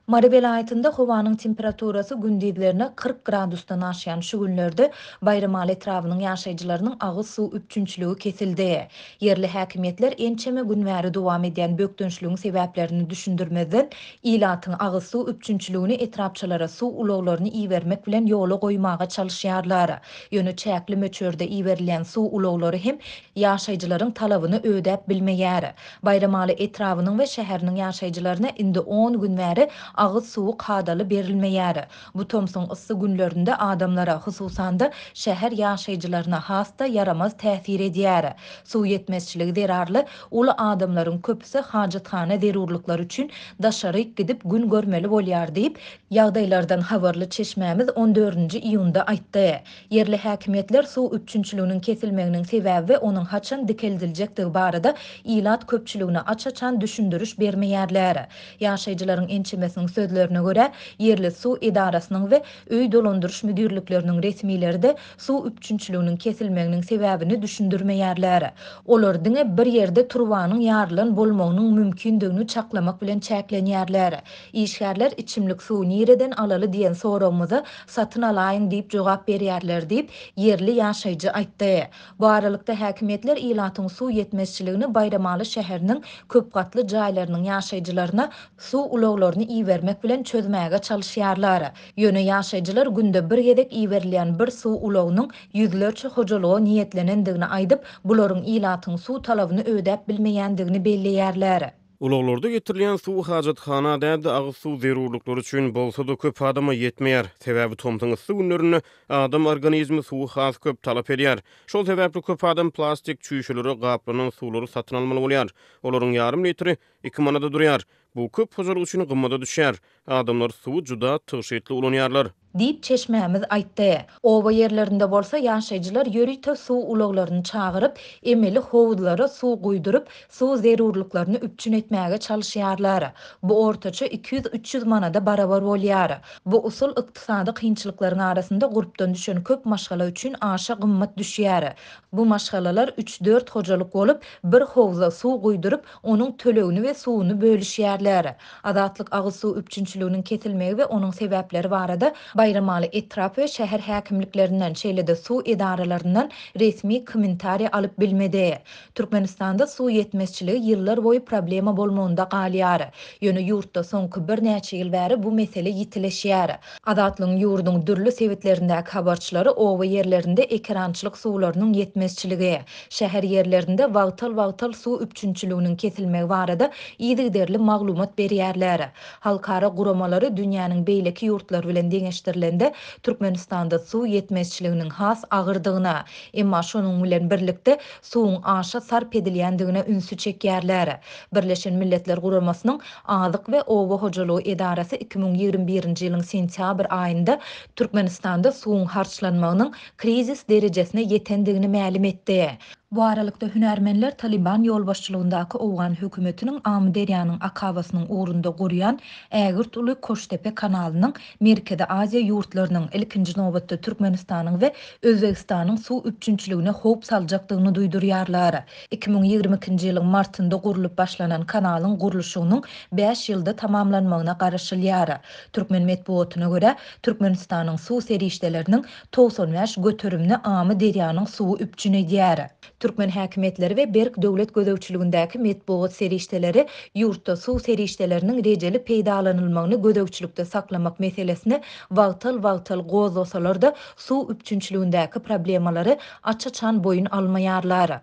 Mary welaýatynda howanyň temperaturasy gündizlerine 40 gradusdan aşýan şu günlerde Baýramaly etrabynyň ýaşaýjylarynyň agyz suw üpjünçiligi kesildi. Ýerli häkimiýetler ençeme gün bäri dowam edýän bökdençligiň sebäplerini düşündirmezden, ilatyň agyz suw üpjünçiligini etrapçalara suw ulaglaryny ibermek bilen ýola goýmaga çalyşýarlar. Ýöne çäkli möçberde iberilýän suw ulaglary hem ýaşaýjylaryň talabyny ödäp bilmeýär. Baýramaly etrabynyň we şäheriniň ýaşaýjylaryna indi on gün bäri agyz suwy kadaly berilmeýär. Bu tomsuň yssy günlerinde adamlara, hususan-da, şäher ýaşaýjylaryna has-da ýaramaz täsir edýär. Suw ýetmezçiligi zerarly uly adamlaryň köpüsi hajathana zerurlyklary üçin daşaryk gidip gün görmeli bolýar diýip, ýagdaýlardan habarly çeşmämiz on dördünji iýunda aýtdy. Ýerli häkimiýetler suw üpjünçiliginiň kesilmeginiň sebäbi we onuň haçan dikeldiljekdigi barada ilat köpçüligine aç-açan düşündiriş bermeýärler. Ýaşaýjylaryň ençemesiniň sözlerine görä, ýerli suw edarasynyň we öý dolandyryş müdirlikleriniň resmileri-de suw üpjünçiliginiň kesilmeginiň sebäbini düşündirmeýärler. Olar diňe bir ýerde turbanyň ýarylan bolmagynyň mümkindigini çaklamak bilen çäklenýärler. Işgärler içimlik suwy nireden alaly diýen soragymyza satyn alaýyň diýip jogap berýärler diýip, ýerli ýaşaýjy aýtdy. Bu aralykda, häkimiýetler ilatyň suw ýetmezçiligini Baýramaly şäheriniň köp gatly jaýlarynyň ýaşaýjylaryna suw ulaglaryny ibermek bilen çözmäge çalyşýarlar. Ýöne ýaşaýjylar günde bir gezek iberilýän bir suw ulagynyň ýüzlerçe hojalyga niýetlenendigini aýdyp, bularyň ilatyň suw talabyny ödäp bilmeýändigini belleýärler. Ulaglarda getirilýän suw hajathana däl-de, agyz suw zerurlyklary üçin bolsa-da köp adama ýetmeýär. Sebäbi tomsuň yssy günlerinde adam organizmi suwy has köp talap edýär. Şol sebäpli köp adam plastik çüýşelere gaplanan suwlary satyn almaly bolýar. Olaryň ýarym litri iki manada durýar. Bu köp hojalyk üçin gymmada düşýär. Adamlar suwy juda tygşytly ulanýarlar. Diýip, çeşmämiz aýtdy. Oba ýerlerinde bolsa ýaşaýjylar ýörite suw ulaglaryny çagyryp, emeli howuzlara suw guýduryp, suw zerurlyklaryny üpjün etmäge çalyşýarlar. Bu ortaça 200-300 manada barabar bolýar. Bu usul ykdysady kynçylyklaryň arasynda gurpdan düşen köp maşgala üçin aşa gymmat düşýär. Bu maşgalalar üç-dört hojalyk bolup, bir howza suw guýduryp, onuň tölegini we suwuny bölüşýärler. Azatlyk agyz suw üpjünçiliginiň kesilmegi we onuň sebäpleri barada Baýramaly etrap we şäher häkimliklerinden, şeýle-de suw edaralaryndan resmi kommentariý alyp bilmedi. Türkmenistanda suw ýetmezçiligi ýyllar boýy problema bolmagynda galýar. Ýöne ýurtda soňky birnäçe ýyl bäri bu mesele ýitileşýär. Azatlygyň ýurduň dürli sebitlerindäki habarçylary oba ýerlerinde ekerançylyk suwlarynyň ýetmezçiligi, Şäher ýerlerinde wagtal-wagtal suw üpjünçiliginiň kesilmegi barada yzygiderli maglumat berýärler. Halkara guramalary dünýäniň beýleki ýurtlary bilen deňeşdirilende, Türkmenistanda suw ýetmezçiliginiň has agyrdygyna, emma şonuň bilen birlikde, suwuň aşa sarp edilýändigine ünsi çekýärler. Birleşen Milletler Guramasynyň Azyk we oba hojalygy edarasy 2021-nji ýylyň sentýabr aýynda Türkmenistanda suwuň harçlanmagynyň krizis derejesine ýetendigini mälim etdi. Bu aralykda, hünärmenler Talyban ýolbaşçylygyndaky owgan hökümetiniň Amyderýanyň akabasynyň ugrunda gurýan ägirt uly Koştepe kanalynyň Merkezi Aziýa ýurtlarynyň, ilkinji nobatda Türkmenistanyň we Özbegistanyň suw üpjünçiligine howp saljakdygyny duýdurýarlar. 2022-nji ýylyň martynda gurlup başlanan kanalyň gurluşygynyň bäş ýylda tamamlanmagyna garaşylýar. Türkmen metbugatyna görä, Türkmenistanyň suw serişdeleriniň 95 göterimini Amyderýanyň suwy üpjün edýär. Türkmen häkimiýetleri we berk döwlet gözegçiligindäki metbugat serişdeleri ýurtda suw serişdeleriniň rejeli peýdalanylmagyny gözegçilikde saklamak meselesini wagtal-wagtal gozgasalar-da, suw üpjünçiligindäki problemalary aç-açan boýun almaýarlar.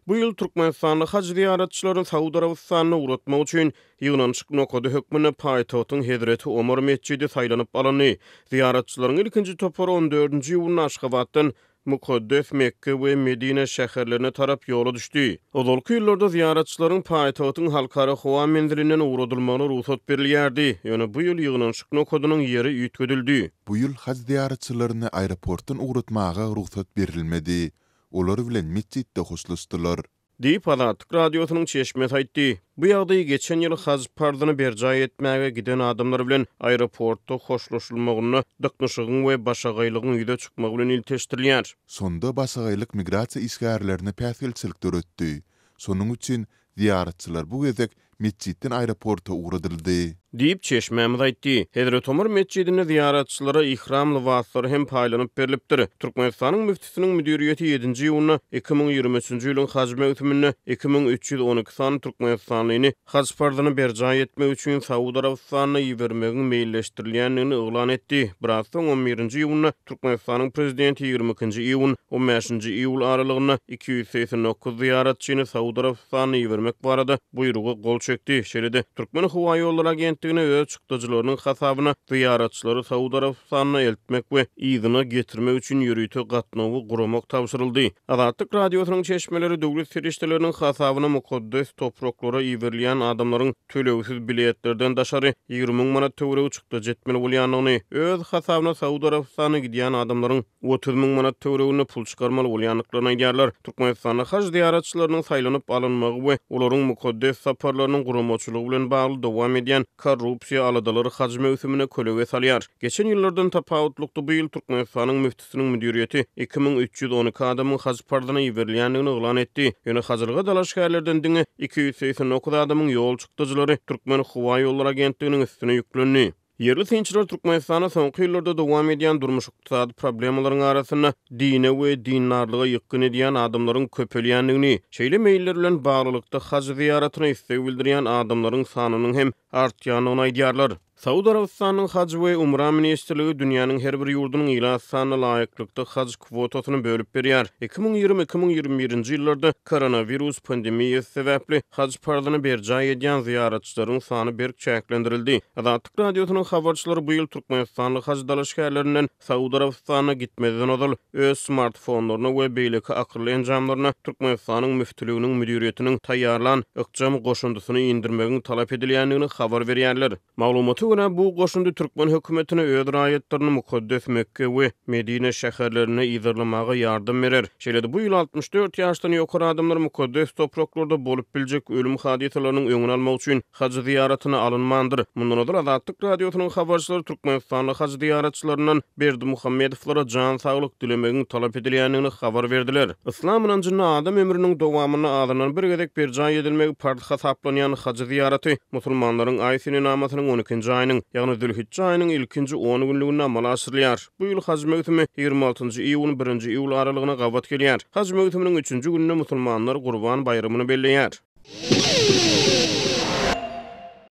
Bu ýyl türkmenistanly haj zyýaratçylaryny Saud Arabystanyna ugratmak üçin ýygnanyşyk nokady hökmünde paýtagtyň Hezreti Omar metjidi saýlanyp alyndy. Zyýaratçylaryň ilkinji topary on dördünji iýunda Aşgabatdan mukaddes Mekge we Medine şäherlerine tarap ýola düşdi. Ozalky ýyllarda zyýaratçylaryň paýtagtyň Halkara howa menzilinden ugradylmagyna rugsat berilýärdi, ýöne bu ýyl ýygnanyşyk nokadynyň ýeri üýtgedildi. Bu ýyl haj zyýaratçylaryny aeroportdan ugratmaga rugsat berilmedi. Olar bilen metjitde hoşlaşdylar. Diýip, Azatlyk Radiosynyň çeşmesi aýtdy. Bu ýagdaý geçen ýyl haj parzyny berjaý etmäge giden adamlar bilen aeroportda hoşlaşylmagynda dyknyşygyň we başagaýlygyň ýüze çykmagy bilen ilteşdirilýär. Şonda başagaýlyk migrasiýa işgärlerine päsgelçilik döretdi. Şonuň üçin zyýaratçylar bu gezek Metjitden aeroporta ugradyldy. Diýip, çeşmämiz aýtdy. Hezreti Omar metjidinde zyýaratçylara ihram lybaslary hem paýlanyp berlipdir. Türkmenistanyň müftüsiniň müdiriýeti ýedinji iýunda 2023-nji ýylyň haj möwsüminde 2312 sany türkmenistanlyny haj parzyny berjaý etmek üçin Saud Arabystanyna ibermegiň meýilleşdirilýändigini yglan etdi. Biraz soň, on birinji iýunda Türkmenistanyň Prezidenti 22-nji iýun, on bäşinji iýul aralygynda 289 zyýaratçyny Saud Arabystanyna ibermek barada Buýruga gol çekdi. Şeýle-de, Türkmenhowaýollary agentligine öz çykdajylarynyň hasabyna zyýaratçylary Saud Arabystanyna eltmek we yzyna getirmek üçin ýörite gatnawy guramak tabşyryldy. Azatlyk Radiosynyň çeşmeleri döwlet serişdeleriniň hasabyna mukaddes topraklara iberilýän adamlaryň tölegsiz biletlerden daşary 20 müň manat töweregi çykdajy etmeli bolýandygyny, öz hasabyna Saud Arabystanyna gidýän adamlaryň 30 müň manat töwereginde pul çykarmaly bolýandyklaryny aýdýarlar. Türkmenistanda haj zyýaratçylarynyň saýlanyp alynmagy we olaryň mukaddes saparlarynyň guramaçylygy bilen bagly dowam edýän korrupsiýa aladalary haj möwsümine kölege salýar. Geçen ýyllardan tapawutlykda bu ýyl Türkmenistanyň müftüsiniň müdiriýeti 2312 adamyň haj parzyna iberilýändigini yglan etdi. Ýöne hajylyga dalaşgärlerden diňe 289 adamyň ýol çykdajylary Türkmenhowaýollary agentliginiň üstüne ýüklendi. Ýerli synçylar Türkmenistanda soňky ýyllarda dowam edýän durmuş-ykdysady problemalaryň arasynda dine we dindarlyga ýykgyn edýän adamlaryň köpelýändigini, şeýle meýiller bilen baglylykda haj zyýaratyna isleg bildirýän adamlaryň sanynyň hem artýandygyny aýdýarlar. Saud Arabystanynyň Haj we Umra ministrligi dünýäniň her bir ýurdunyň ilat sanyna laýyklykda haj kwotasyny bölüp berýär. 2020, 2021-nji ýyllarda koronawirus pandemiýasy sebäpli haj parzyny berjaý edýän zyýaratçylaryň sany berk çäklendirildi. Azatlyk Radiosynyň habarçylary bu ýyl türkmenistanly haj dalaşgärlerinden Saud Arabystanyna gitmezden ozal öz smartfonlaryna we beýleki akylly enjamlaryna Türkmenistanyň Müftüliginiň müdiriýetiniň taýýarlan ykjam goşundysyny indirmegiň talap edilýändigini habar berýärler. Maglumata görä, bu goşundy türkmen hökümetine öz raýatlaryny mukaddes Mekge we Medine şäherlerinde yzarlamaga ýardam berer. Şeýle-de bu ýyl 64 ýaşdan ýokary adamlar mukaddes topraklarda bolup biljek ölüm hadysalarynyň öňüni almak üçin haj zyýaratyna alynmandyr. Mundan ozal Azatlyk Radiosynyň habarçylary türkmenistanly haj zyýaratçylaryndan Berdimuhamedowlara jan saglyk dilemegiň talap edilýändigini habar berdiler. Yslam ynanjynda adam ömrüniň dowamynda azyndan bir gezek berjaý edilmegi parz hasaplanýan haj zyýaraty musulmanlaryň aý senenamasynyň on ikinji aýynyň, ýagny zülhijje aýynyň ilkinji on günlüginde amala aşyrylýar. Bu ýyl haj möwsümi 26 njy iýun, birinji iýul aralygyna gabat gelýär. Haj möwsüminiň üçünji gününde musulmanlar Gurban baýramyny belleýär.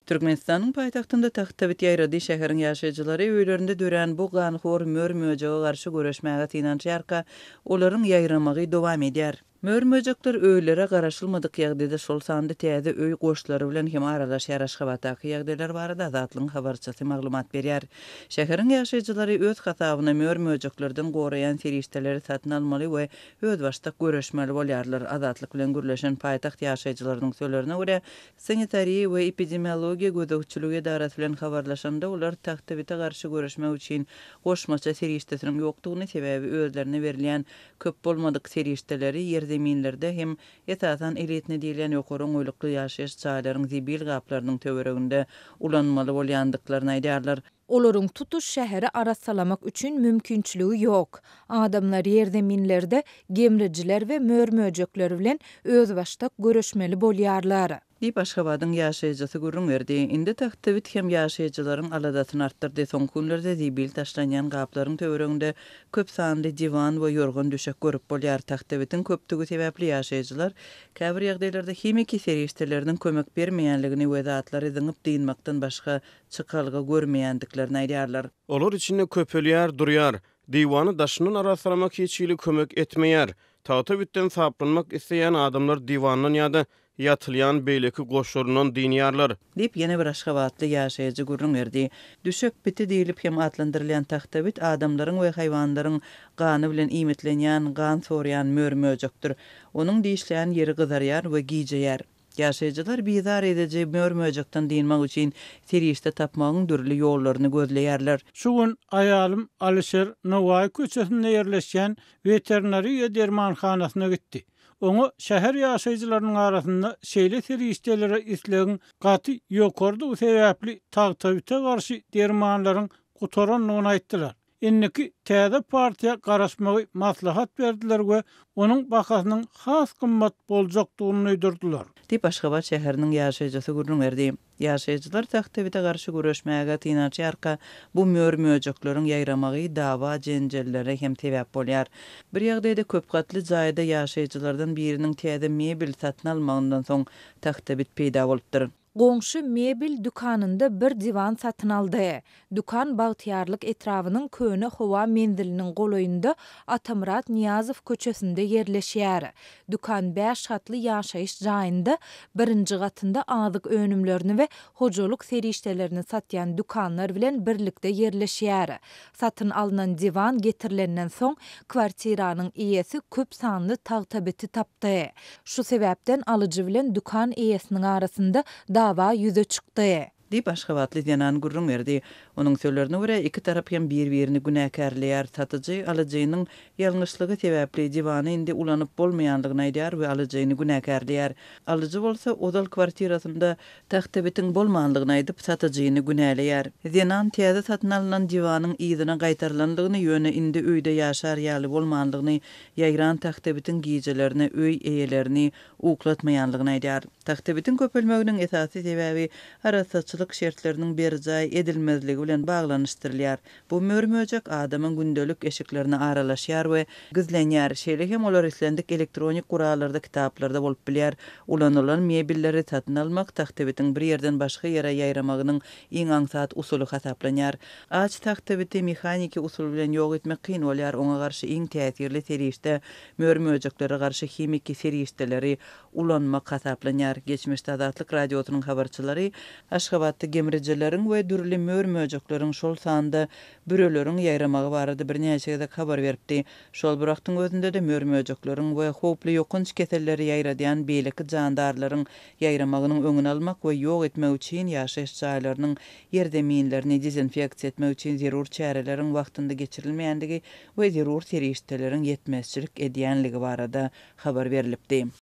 Türkmenistanyň paýtagtynda tagtabit ýaýrady, şäheriň ýaşaýjylary öýlerinde dörän bu ganhor mör-möjege garşy göreşmäge synanyşýarka, olaryň ýaýramagy dowam edýär. Mör-möjekler öýlere garaşylmadyk ýagdaýda, şol sanda täze öý goşlary bilen hem aralaşýar. Aşgabatdaky ýagdaýlar barada Azatlygyň habarçysy maglumat berýär. Şäheriň ýaşaýjylary öz hasabyna mör-möjeklerden goraýan serişdeleri satyn almaly we özbaşdak göreşmeli bolýarlar. Azatlyk bilen gürleşen paýtagt ýaşaýjylarynyň sözlerine görä, sanitariýa we epidemiologiýa gözegçiligi edarasy bilen habarlaşanda olar tagtabite garşy göreşmek üçin goşmaça serişdesiniň ýokdugyny, sebäbi özlerine berilýän köp bolmadyk serişdeleri ýerzeminlerde hem esasan elitni diýilýän ýokary oňaýlykly ýaşaýyş jaýlaryň zibil gaplarynyň töwereginde ulanmaly bolýandyklaryny aýdýarlar. Olaryň tutuş şäheri arassalamak üçin mümkinçiligi ýok. Adamlar ýerzeminlerde gemrijiler we mör-möjekler bilen özbaşdak göreşmeli bolýarlar. Diýip, Aşgabadyň ýaşaýjysy gürrüň berdi. Indi tagtabit hem ýaşaýjylaryň aladasyny artdyrdy. Soňky günlerde zibil taşlanýan gaplaryň töwereginde köp sanly diwan we ýorgan-düşek görüp bolýar. Tagtabitiň köpdügi sebäpli ýaşaýjylar käbir ýagdaýlarda himiki serişdeleriniň kömek bermeýänligini we zatlary zyňyp dynmakdan başga çykalga görmeýändiklerini aýdýarlar. Olar içinde köpelýär durýar. Diwany daşyndan arassalamak hiç hili kömek etmeýär. Tagta bitden saplanmak isleýän adamlar diwandan ýa-da ýatylýan beýleki goşlaryndan dynýarlar. Diýip, ýene bir aşgabatly ýaşaýjy gürrüň berdi. Düşek biti diýlip hem atlandyrylýan tagta bit adamlaryň we haýwanlaryň gany bilen iýmitlenýän, gan sorýan mör-möjekdir. Onuň dişlän ýeri gyzarýar we gijeýär. Ýaşaýjylar bizar ediji mör-möjekden dynmak üçin serişde tapmagyň dürli ýollaryny gözleýärler. Şu gün aýalym Alyşir Nowaýy köçesinde ýerleşýän weterinariýa dermanhanasyna gitdi. Oňa şäher ýaşaýjylarynyň arasynda şeýle serişdelere islegiň gaty ýokarydygy sebäpli tagtabite garşy dermanlaryň gutarandygyny aýtdylar. indiki täze partiýa garaşmagy maslahat berdiler we onuň bahasynyň has gymmat boljakdygyny duýdurdylar. Diýip, Aşgabat şäheriniň ýaşaýjysy gürrüň berdi. Ýaşaýjylar tagtabite garşy göreşmäge synanyşýarka, bu mör-möjekleriň ýaýramagy dawa-jenjellere hem sebäp bolýar. Bir ýagdaýda köpgatly jaýda ýaşaýjylardan biriniň täze mebel satyn almagyndan soň tagtabit peýda bolupdyr. Goňşy mebel dükanynda bir diwan satyn aldy. Dükan Bagtyýarlyk etrabynyň köne howa menziliniň golaýynda Atamyrat Nyýazow köçesinde ýerleşýär. Dükan bäş gatly ýaşaýyş jaýynda birinji gatynda azyk önümlerini we hojalyk serişdelerini satýan dükanlar bilen birlikde ýerleşýär. Satyn alnan diwan getirilenden soň, kwartiranyň eýesi köp sanly tagtabiti tapdy. Şu sebäpden alyjy bilen dükan eýesiniň arasynda dawa ýüze çykdy. Diýip, aşgabatly zenan gürrüň berdi. Onuň sözlerine görä, iki tarap hem bir-birini günäkärleýär. Satyjy alyjynyň ýalňyşlygy sebäpli diwany indi ulanyp bolmaýandygyny aýdýar we alyjyny günäkärleýär. Alyjy bolsa ozal kwartirasynda tagtabitiň bolmandygyny aýdyp, satyjyny günäleýär. Zenan täze satyn alnan diwanyň yzyna gaýtarylandygyny, ýöne indi öýde ýaşar ýaly bolmandygyny, ýaýran tagtabitiň gijelerine öý eýelerini uklatmaýandygyny aýdýar. Tagtabitiň köpelmeginiň esasy sebäbi arassaçylyk şertleriniň berjaý edilmezligi bilen baglanyşdyrylýar. Bu mör-möjek adamyň gündelik eşiklerine aralaşýar we gizlenýär. Şeýle hem olar islendik elektronik gurallarda, kitaplarda bolup bilýär. Ulanylan mebelleri satyn almak tagtabitiň bir ýerden başga ýere ýaýramagynyň iň aňsat usuly hasaplanýar. Aç tagtabiti mehaniki usul bilen ýok etmek kyn bolýar, oňa garşy iň täsirli serişde mör-möjeklere garşy himiki serişdeleri ulanmak hasaplanýar. Geçmişde Azatlyk Radiosynyň habarçylary Aşgabatda gemrijileriň we dürli mör-möjekleriň, şol sanda büreleriň ýaýramagy barada birnäçe gezek habar beripdi. Şol bir wagtyň özünde-de mör-möjekleriň we howply ýokanç keselleri ýaýradýan beýleki jandarlaryň ýaýramagynyň öňüni almak we ýok etmek üçin ýaşaýyş jaýlarynyň ýerzeminlerini dezinfeksiýa etmek üçin zerur çäreleriň wagtynda geçirilmeýändigi we zerur serişdeleriň ýetmezçilik edýänligi barada habar berlipdi.